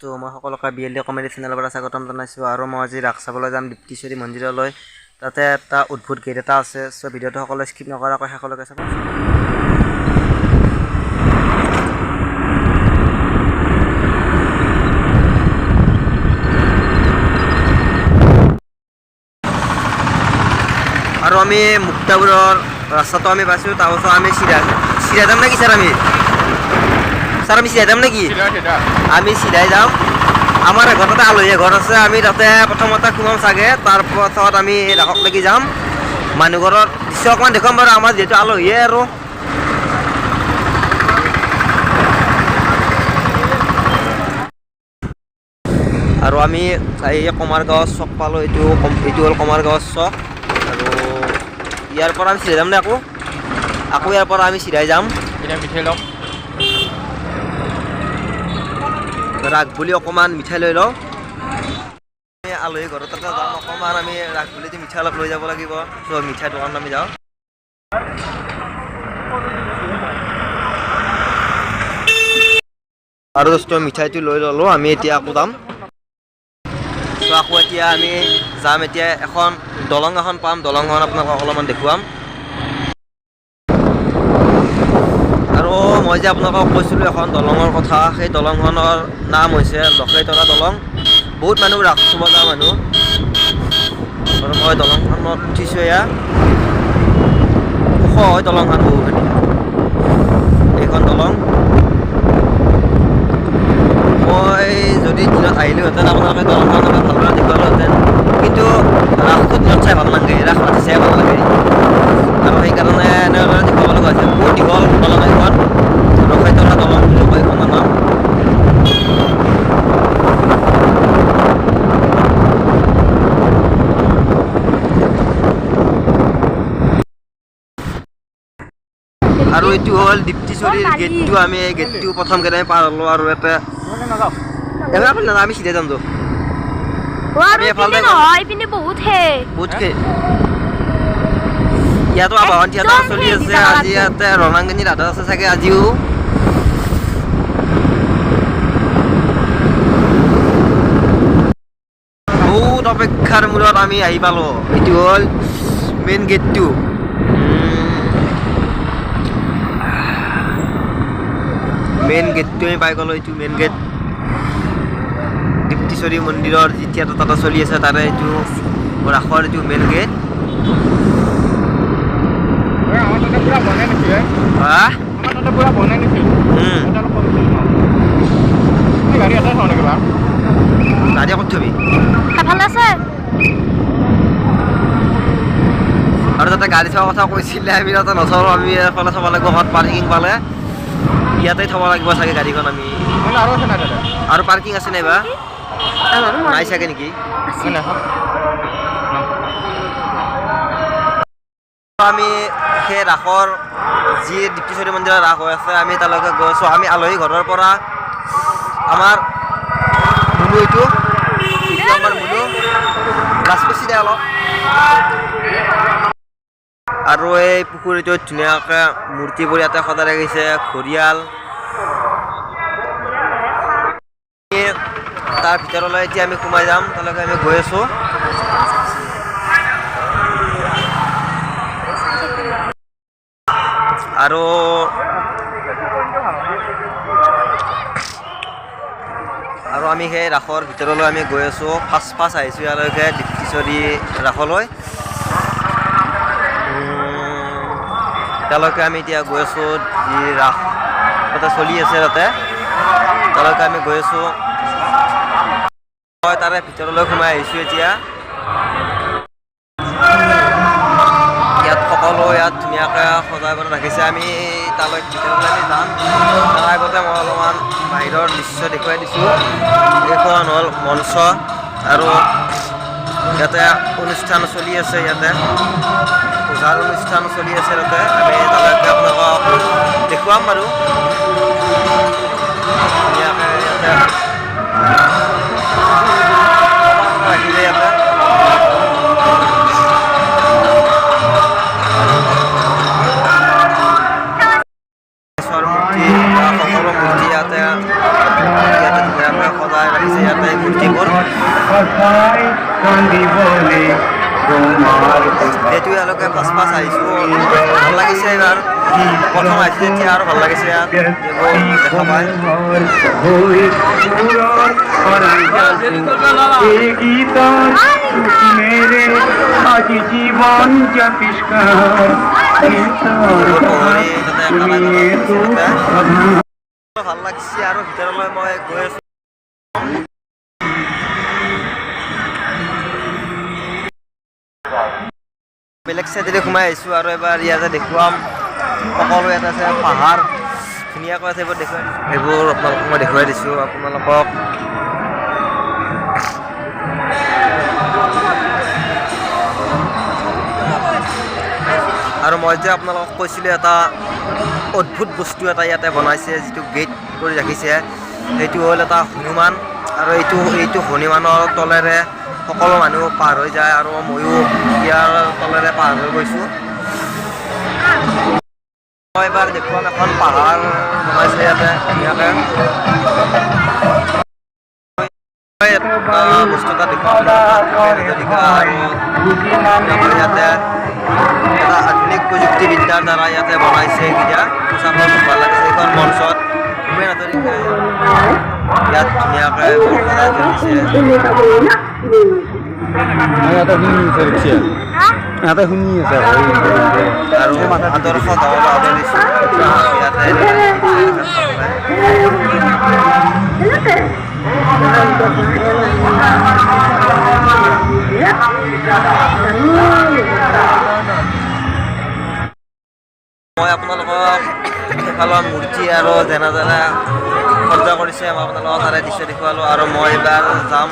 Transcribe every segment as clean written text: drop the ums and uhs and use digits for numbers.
তো মই সকলোকে বি এল ডি কমেডি চেনেলৰ পৰা স্বাগতম জনাইছোঁ। আৰু মই আজি ৰাস চাবলৈ যাম দীপ্তিশ্বৰী মন্দিৰলৈ। তাতে এটা অদ্ভুত গেট এটা আছে। চ' ভিডিঅ'টো সকলোৱে স্কিপ নকৰাকৈ শেষলৈকে চাব। আৰু আমি মুক্তাপুৰৰ ৰাস্তাটো আমি পাইছোঁ। তাৰপাছত আমি চিধা চিধা যাম নেকি ছাৰ? আমি ছাৰ, আমি চিধা যাম নেকি? আমি চিধাই যাম। আমাৰ ঘৰ তাতে আলহী ঘৰ আছে, আমি তাতে প্ৰথমতে সোমাম চাগে। তাৰপাছত আমি ৰাসকলৈকে যাম। মানুহ ঘৰৰ দৃশ্য অকণমান দেখুৱাম বাৰু, আমাৰ যিহেতু আলহীয়ে। আৰু আৰু আমি এই কমাৰগাঁৱৰ চক পালোঁ। এইটো হ'ল কমাৰগাঁৱৰ চক। আৰু ইয়াৰ পৰা আমি চিধাই যাম নে আকৌ? আকৌ ইয়াৰ পৰা আমি চিধাই যাম। এতিয়া মিঠাই ল'ম। ৰাস বুলি অকণমান মিঠাই লৈ লওঁ। আমি আলহী ঘৰত তাতে যাম, অকণমান আমি ৰাস বুলি মিঠাই অলপ লৈ যাব লাগিব। চ' মিঠাই দোকানত আমি যাওঁ। আৰু দোস্ত, মিঠাইটো লৈ ল'লোঁ, আমি এতিয়া আকৌ যাম। চ' আকৌ এতিয়া আমি যাম। এতিয়া এখন দলং এখন পাম, দলংখন আপোনালোকক অলপমান দেখুৱাম। আৰু মই যে আপোনালোকক কৈছিলোঁ এখন দলঙৰ কথা, সেই দলংখনৰ নাম হৈছে লখেইতৰা দলং। বহুত মানুহ ৰাস চাব যোৱা মানুহ। আৰু মই দলংখনত উঠিছোঁ। এয়া ওখ হয় দলংখন বহুখিনি। এইখন দলং মই যদি দিনত আহিলোহেঁতেন, আপোনালোকে দলংখন অলপ ভালদৰে দেখুৱালোহেঁতেন। কিন্তু ৰাসটো দিনত চাই ভাল নালাগে, ৰাস ৰাতি চাই ভাল লাগে। আৰু সেইকাৰণে এনেদৰে দেখুৱাব লগা হৈছে। বহুত দীঘল দলং এইখন, ৰখাইতৰা দলং বুলি কয় এইখনৰ নাম। আৰু এইটো হ'ল দীপ্তিশ্বৰীৰ গেটটো। আমি এই গেটটো প্ৰথম গেট আমি পাৰ হ'লো। আৰু ইয়াতে এবাৰ নাযাওঁ, আমি চিধা যাম তো। আমি এফালে নহয়, এইপিনে বহুত হে। বহুত ইয়াতো আবাহন থিয়েটাৰ একদম চলি সেই আছে। জাগাটো। আজি ইয়াতে ৰণাংগনী ৰাধা আছে চাগে আজিও। বহুত অপেক্ষাৰ মূৰত আমি আহি পালোঁ। এইটো হ'ল মেইন গেটটো। মেইন গেটটো আমি পাই গ'লোঁ। এইটো মেইন গেট, দীপ্তিশ্বৰী মন্দিৰৰ যি থিয়েটাৰ তাতে চলি আছে, তাৰে এইটো ৰাসৰ এইটো মেইন গেট। আমাৰ তাতে পুৰা বনাই নিছিল। হা। আমাৰ তাতে পুৰা বনাই নিছিল। তাতে অলপ কমিছিল ন। এই গাড়ী এটাই থওঁ নেকি বাৰু? গাড়ী ক'ত থবি? সেইফালে আছে। আৰু তাতে গাড়ী থোৱাৰ কথা কৈছিলে, আমি তাতে নথওঁ। আমি এফালে থ'ব লাগিব। ক'ৰবাত পাৰ্কিং পালে ইয়াতে থ'ব লাগিব চাগে গাড়ীখন আমি। নহ'লে আৰু আছে নাই তাতে? আৰু পাৰ্কিং আছে নাই বা? নাই চাগে নেকি? নাই। আমি সেই ৰাসৰ যি দীপ্তিশ্বৰী মন্দিৰৰ ৰাস হৈ আছে, আমি তালৈকে গৈছোঁ। আমি আলহী ঘৰৰ পৰা আমাৰ মুনু, এইটো এইটো আমাৰ মুনু, লাজ কৰিছে দে অলপ। আৰু এই পুখুৰীটোত ধুনীয়াকৈ মূৰ্তিবোৰ ইয়াতে সজাই ৰাখিছে, ঘৰিয়াল। তাৰ ভিতৰলৈ এতিয়া আমি সোমাই যাম। তালৈকে আমি গৈ আছোঁ। আৰু আৰু আমি সেই ৰাসৰ ভিতৰলৈ আমি গৈ আছোঁ। ফাৰ্ষ্ট ফাৰ্ষ্ট আহিছোঁ ইয়ালৈকে দীপ্তিশ্বৰী ৰাসলৈ। তালৈকে আমি এতিয়া গৈ আছোঁ। যি ৰাস তাতে চলি আছে তাতে, তালৈকে আমি গৈ আছোঁ। মই তাৰে ভিতৰলৈ সোমাই আহিছোঁ এতিয়া। ইয়াত সকলো ইয়াত ধুনীয়াকৈ সজাই পৰাই ৰাখিছে। আমি তালৈ ভিতৰলৈ আমি যাম। তাৰ আগতে মই অলপমান বাহিৰৰ দৃশ্য দেখুৱাই দিছোঁ। এইখন হ'ল মঞ্চ আৰু ইয়াতে অনুষ্ঠান চলি আছে। ইয়াতে পূজাৰ অনুষ্ঠান চলি আছে তাতে। আমি তালৈকে আপোনালোকক দেখুৱাম বাৰু। ধুনীয়াকৈ ইয়াতে ৰাখিলে ইয়াতে গণেশৰ মূৰ্তি বা সকলো মূৰ্তি ইয়াতে ইয়াতে ধুনীয়াকৈ সজাই। সঁচাই কান্দিবলে তোমাৰ যিহেতু ইয়ালৈকে ফাৰ্ষ্ট ফাৰ্ষ্ট আহিছোঁ, ভাল লাগিছে। এইবাৰ প্ৰথম আহিছোঁ যেতিয়া আৰু ভাল লাগিছে। ইয়াত এইবোৰ দেখা পাই হৈ সুৰৰ শৰাই এই গীতৰ মেৰে আজি জীৱন জাতিষ্কাৰ গীতৰ প্ৰহৰী তাতে কালা তুমি কালা তাতে ভাল লাগিছে আৰু ভিতৰলৈ মই গৈ আছোঁ। বেলেগ চাইডেৰে সোমাই আহিছোঁ আৰু এবাৰ ইয়াতে দেখুৱাম। সকলো ইয়াত আছে, পাহাৰ ধুনীয়াকৈ আছে, এইবোৰ দেখুৱাই দিছোঁ। এইবোৰ আপোনালোকক মই দেখুৱাই দিছোঁ আপোনালোকক। আৰু মই যে আপোনালোকক কৈছিলোঁ, এটা অদ্ভুত বস্তু এটা ইয়াতে বনাইছে, যিটো গেট কৰি ৰাখিছে, সেইটো হ'ল এটা হনুমান। আৰু এইটো হনুমানৰ তলেৰে সকলো মানুহ পাৰ হৈ যায় আৰু ময়ো ইয়াৰ তলেৰে পাৰ হৈ গৈছোঁ। মই এবাৰ দেখুৱাম, এখন পাহাৰ বনাইছে ইয়াতে ধুনীয়াকৈ। মই এটা বস্তু এটা দেখুৱাম আপোনালোকক আৰু আমাৰ ইয়াতে এটা আধুনিক প্ৰযুক্তিবিদ্যাৰ দ্বাৰা ইয়াতে বনাইছে এইকেইটা। সঁচাকৈ খুব ভাল লাগিছে। এইখন মঞ্চত ভূপেন হাজৰিকাই ইয়াত ধুনীয়াকৈ সজাই থৈ দিছে। ইয়াতে শুনি আছে। আৰু আদৰ্শ দল আদৰিছোঁ ইয়াতে। মই আপোনালোকক সেইফালৰ মূৰ্তি আৰু যেনেদৰে সজ্জা কৰিছে, মই আপোনালোকক তাৰে দৃশ্য দেখুৱালোঁ। আৰু মই এইবাৰ যাম,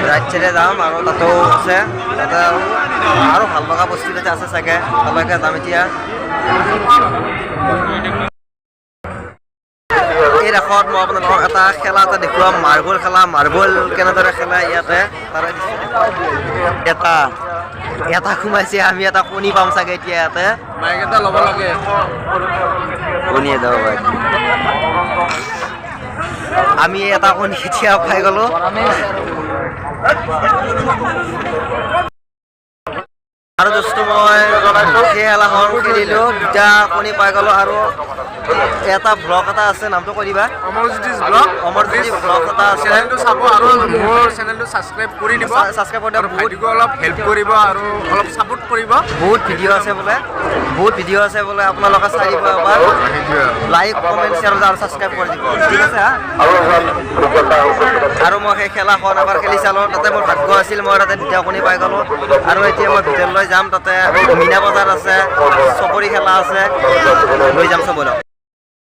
ৰাইট চাইডে যাম আৰু তাতেও আছে, তাতে আৰু ভাল লগা বস্তু তাতে আছে চাগে, তালৈকে যাম এতিয়া। এই ৰাসত মই আপোনালোকক এটা খেলা এটা দেখুৱাম, মাৰ্বল খেলা। মাৰ্বল কেনেদৰে খেলে ইয়াতে, তাৰে দৃশ্য দেখুৱাম। এটা এটা সোমাইছে, আমি এটা কণী পাম চাগে এতিয়া ইয়াতে। মাইক এটা ল'ব লাগে। কণী এটা পাই, আমি এটা কণী এতিয়া পাই গ'লো। আৰু দোস্ত, মই সেই খেলাখন খেলিলোঁ, দুটা কণী পাই গ'লো। আৰু এটা ব্লগ এটা আছে, নামটো কৈ দিবা। অমৰজ্যোতিষ ব্লগ। অমৰজ্যোতি ব্লগ এটা আছে। চেনেলটো চাব আৰু মোৰ চেনেলটো ছাবস্ক্ৰাইব কৰি দিব। ছাবস্ক্ৰাইব কৰি দিব। আৰু বহুত ভাইটিকো অলপ হেল্প কৰিব আৰু অলপ ছাপোৰ্ট কৰিব। বহুত ভিডিঅ' আছে বোলে, বহুত ভিডিঅ' আছে বোলে, আপোনালোকে চাই দিব এবাৰ। লাইক, কমেণ্ট, শ্বেয়াৰ আৰু ছাবস্ক্ৰাইব কৰি দিব, ঠিক আছে? হা, আৰু মই সেই খেলাখন এবাৰ খেলি চালোঁ, তাতে মোৰ ভাগ্য আছিল, মই তাতে দুটা কণী পাই গ'লোঁ। আৰু এতিয়া মই ভিতৰলৈ যাম, তাতে মীনা বজাৰ আছে, চকৰি খেলা আছে, লৈ যাম চবলৈ।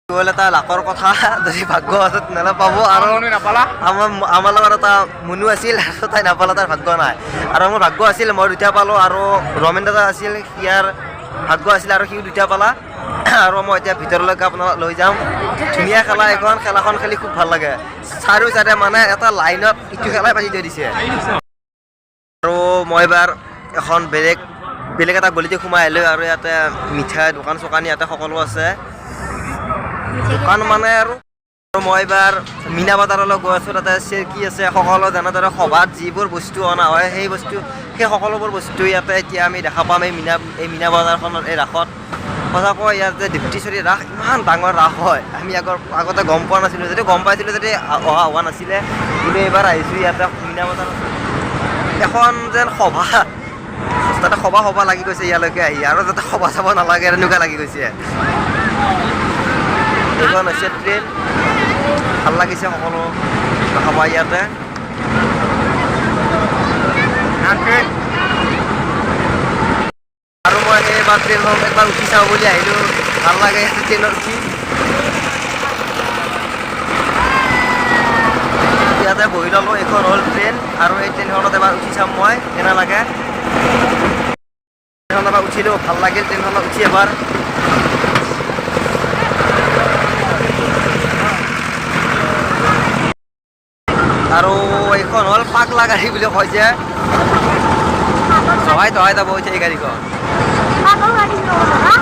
হ'ল এটা লাকৰ কথা, যদি ভাগ্য আছে তেনেহ'লে পাব। আৰু নাপালা। আমাৰ লগত এটা মুনু আছিল আৰু তাই নাপালে, তাৰ ভাগ্য নাই। আৰু মোৰ ভাগ্য আছিল, মই দুটা পালোঁ। আৰু ৰমেন দাদা আছিল, সিয়াৰ ভাগ্য আছিল আৰু সিও দুটা পালা। আৰু মই এতিয়া ভিতৰলৈকে আপোনাক লৈ যাম। ধুনীয়া খেলা এইখন, খেলাখন খেলি খুব ভাল লাগে। চাৰিও চাইডে মানে এটা লাইনত ইটো খেলাই পাতি থৈ দিছে। আৰু মই এবাৰ এখন বেলেগ বেলেগ এটা গলিতে সোমাই আহিলোঁ আৰু ইয়াতে মিঠাই দোকান চোকান ইয়াতে সকলো আছে, দোকান মানে। আৰু মই এইবাৰ মীনা বজাৰলৈ গৈ আছোঁ, তাতে চেৰকি আছে, সকলো যেনেদৰে সভাত যিবোৰ বস্তু অনা হয়, সেই বস্তু, সেই সকলোবোৰ বস্তু ইয়াতে এতিয়া আমি দেখা পাম এই মীনা বজাৰখনত, এই ৰাসত। সঁচাকৈ ইয়াত যে ডিপ্টিশ্বৰী ৰাস ইমান ডাঙৰ ৰাস হয়, আমি আগতে গম পোৱা নাছিলোঁ। যদি গম পাইছিলোঁ, যদি অহা হোৱা নাছিলে, কিন্তু এইবাৰ আহিছোঁ। ইয়াতে মীনা বজাৰ এখন যেন সভা, তাতে সভা সভা লাগি গৈছে ইয়ালৈকে আহি, আৰু যাতে সভা চাব নালাগে তেনেকুৱা লাগি গৈছে। এইখন হৈছে ট্ৰেইন। ভাল লাগিছে সকলো দেখা পাই ইয়াতে। আৰু মই এইবাৰ ট্ৰেইনত একবাৰ উঠি চাওঁ বুলি আহিলোঁ। ভাল লাগে ইয়াতে ট্ৰেইনত উঠি। ইয়াতে বহি ল'লোঁ। এইখন হ'ল ট্ৰেইন আৰু এই ট্ৰেইনখনত এবাৰ উঠি চাম মই কেনে লাগে। ট্ৰেইনখনত এবাৰ উঠিলোঁ, ভাল লাগিল ট্ৰেইনখনত উঠি এবাৰ। আৰু এইখন হ'ল পাগলা গাড়ী বুলি কয় যে, জহাই তহাই যাব এতিয়া এই গাড়ীখন। পাগল গাড়ী নহয়।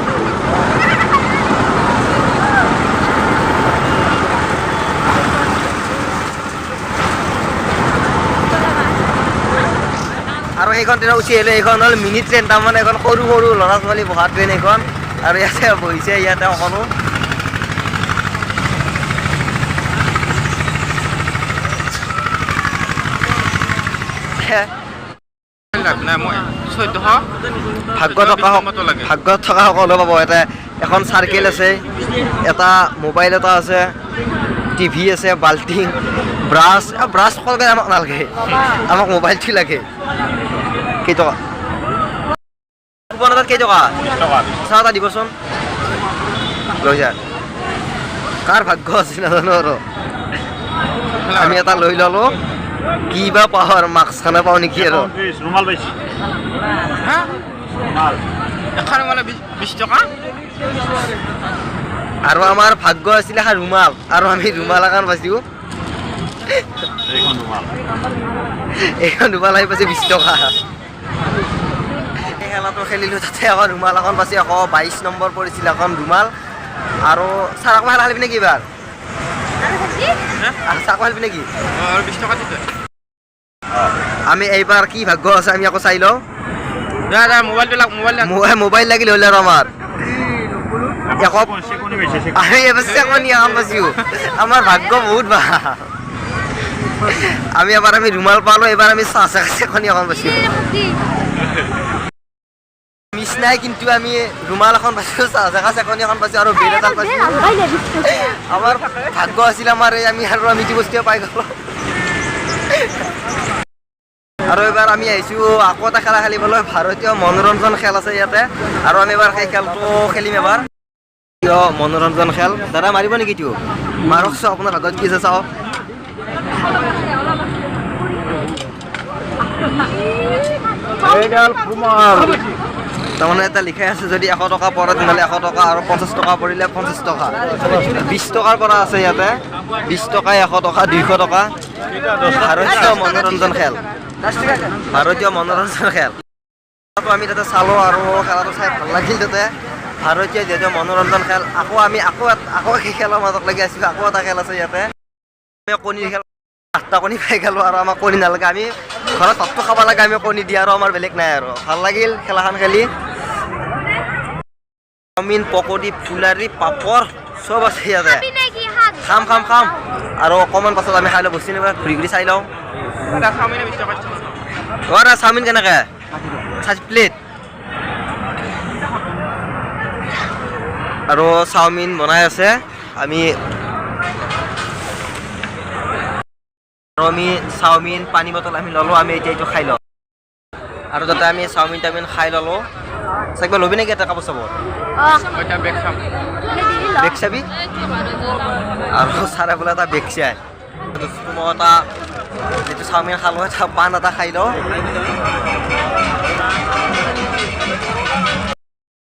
সেইখন ট্ৰেইনত উঠি আহিলোঁ। এইখন হ'ল মিনি ট্ৰেইন, তাৰমানে এখন সৰু সৰু ল'ৰা ছোৱালী বহা ট্ৰেইন এইখন। আৰু ইয়াতে বহিছে ইয়াতে সকলো। নাই, মই 1400। ভাগ্য থকা ভাগ্যত থকা সকলো পাব। এটা এখন চাৰ্কেল আছে, এটা মোবাইল এটা আছে, টিভি আছে, বাল্টিং, ব্ৰাছ। ব্ৰাছ সকলোকে আমাক নালাগে, আমাক মোবাইলটো লাগে। কেইটকা কুপন এটাত কেইটকা? চাহ এটা দিবচোন, লৈ যা। কাৰ ভাগ্য আছে নাজানো আৰু। আমি এটা লৈ ল'লোঁ, কি বা পাওঁ আৰু, মাস্কখনে পাওঁ নেকি আৰু। ৰুমাল পাইছি। হা, ৰুমাল। এখন মানে 20 টকা। আৰু আমাৰ ভাগ্য আছিলে এখন ৰুমাল, আৰু আমি ৰুমাল এখন পাইছোঁ। এইখন ৰুমাল। এইখন ৰুমাল আহি পাইছে 20 টকা। এই খেলাটো খেলিলোঁ, তাতে এখন ৰুমাল এখন পাইছোঁ। 122 নম্বৰ পৰিছিল এখন ৰুমাল। আৰু চাৰ আকৌ খেলা খেলিবি নেকি এইবাৰ? আৰু খাইছি। আৰু চাহ খেলিবি নেকি? আৰু 20 টকা দিছে। আমি এইবাৰ কি ভাগ্য আছে আমি আকৌ চাই লওঁ। দা দা, মোবাইলটো লাগ, মোবাইল লাগ। মোবাইল লাগিল হ'লে আৰু আমাৰ এশ চেকনি পাইছে। আমি এবাৰ চেকনি এখন পাইছোঁ। আমাৰ ভাগ্য বহুত ভাল। আমি এবাৰ আমি ৰুমাল পালোঁ, এইবাৰ আমি চাহ চেকনি এখন পাইছোঁ। কি? মিছ নাই কিন্তু, আমি ৰুমাল এখন পাইছোঁ, চাহ জেগা চেকনি এখন পাইছোঁ আৰু বেৰ এডাল পাইছোঁ। আমাৰ ভাগ্য আছিল আমাৰ এই, আমি আৰু আমি এইটো বস্তুৱে পাই গ'লো। আৰু এইবাৰ আমি আহিছোঁ আকৌ এটা খেলা খেলিবলৈ। ভাৰতীয় মনোৰঞ্জন খেল আছে ইয়াতে, আৰু আমি এবাৰ সেই খেলটো খেলিম এবাৰ। ভাৰতীয় মনোৰঞ্জন খেল। দাদা, মাৰিব নেকি এইটো? মাৰক চাওঁ, আপোনাৰ ভাগ্যত কি আছে চাওঁ। এইডাল ৰুমাল। তাৰমানে এটা লিখাই আছে, যদি 100 টকা পৰে তেনেহ'লে 100 টকা আৰু 50 টকা পৰিলে 50 টকা। 20 টকাৰ পৰা আছে ইয়াতে, 20 টকা, 100 টকা, 200 টকা। ভাৰতীয় মনোৰঞ্জন খেল, ভাৰতীয় মনোৰঞ্জন খেল। খেলাটো আমি তাতে চালোঁ আৰু খেলাটো চাই ভাল লাগিল তাতে। ভাৰতীয় যিহেতু মনোৰঞ্জন খেল, আকৌ আমি আকৌ সেই খেলৰ মাজত লাগি আছিলোঁ। আকৌ এটা খেল আছে ইয়াতে, আমি কণীৰ খেল। আঠটা কণী পাই গ'লোঁ আৰু আমাক কণী নালাগে, আমি ঘৰত ভাতটো খাব লাগে, আমি কণী দিয়া আৰু আমাৰ বেলেগ নাই। আৰু ভাল লাগিল খেলাখন খেলি। চাওমিন, পকৰি, ফুলাৰী, পাপৰ চব আছে ইয়াতে। খাম খাম খাম আৰু অকণমান পাছত আমি খাই লওঁ। বস্তু ঘূৰি ঘূৰি চাই লওঁ। চাওমিনে 20 টকা। অ দা, চাওমিন কেনেকে 60 প্লেট? আৰু চাওমিন বনাই আছে। আমি চাওমিন, পানী বটল আমি ল'লোঁ। আমি এতিয়া এইটো খাই লওঁ আৰু তাতে আমি চাওমিন তাওমিন খাই ল'লোঁ। চাই কিবা ল'বি নেকি এটা কাপোৰ চাপোৰ? এতিয়া বেগ চাম। বেগ চাবি? আৰু ছাৰে বোলে এটা বেগ চাই। মই এটা যিটো চাওমিন খালোঁ, এটা পাণ এটা খাই লওঁ।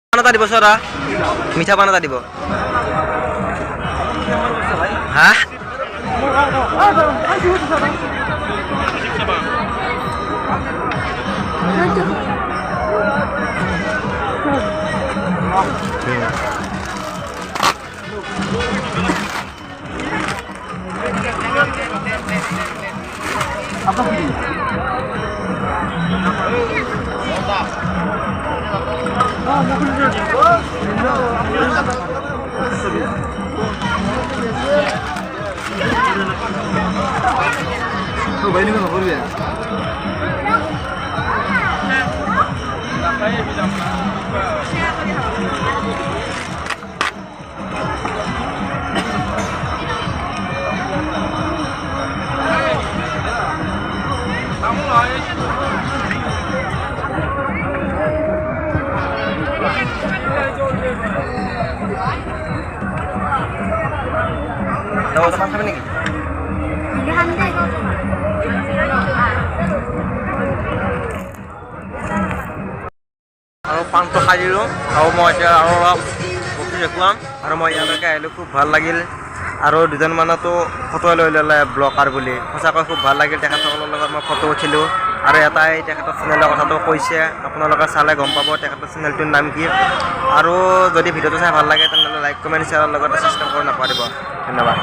পাণ এটা দিব ছাৰ, মিঠা পাণ এটা দিব। হা। পান খাবি নেকি? আৰু পাণটো খাই দিলোঁ আৰু মই এতিয়া আৰু অলপ বস্তু দেখুৱাম। আৰু মই ইয়ালৈকে আহিলোঁ, খুব ভাল লাগিল। আৰু দুজনমানতো ফটো লৈ ল'লে ব্লকাৰ বুলি। সঁচাকৈ খুব ভাল লাগিল, তেখেতসকলৰ লগত মই ফটো উঠিলোঁ। আৰু এটাই তেখেতৰ চেনেলৰ কথাটো কৈছে, আপোনালোকে চালে গম পাব তেখেতৰ চেনেলটোৰ নাম কি। আৰু যদি ভিডিঅ'টো চাই ভাল লাগে তেনেহ'লে লাইক, কমেণ্ট, শ্বেয়াৰৰ লগতে ছাবস্ক্ৰাইব কৰিব নাপাহৰিব। ধন্যবাদ।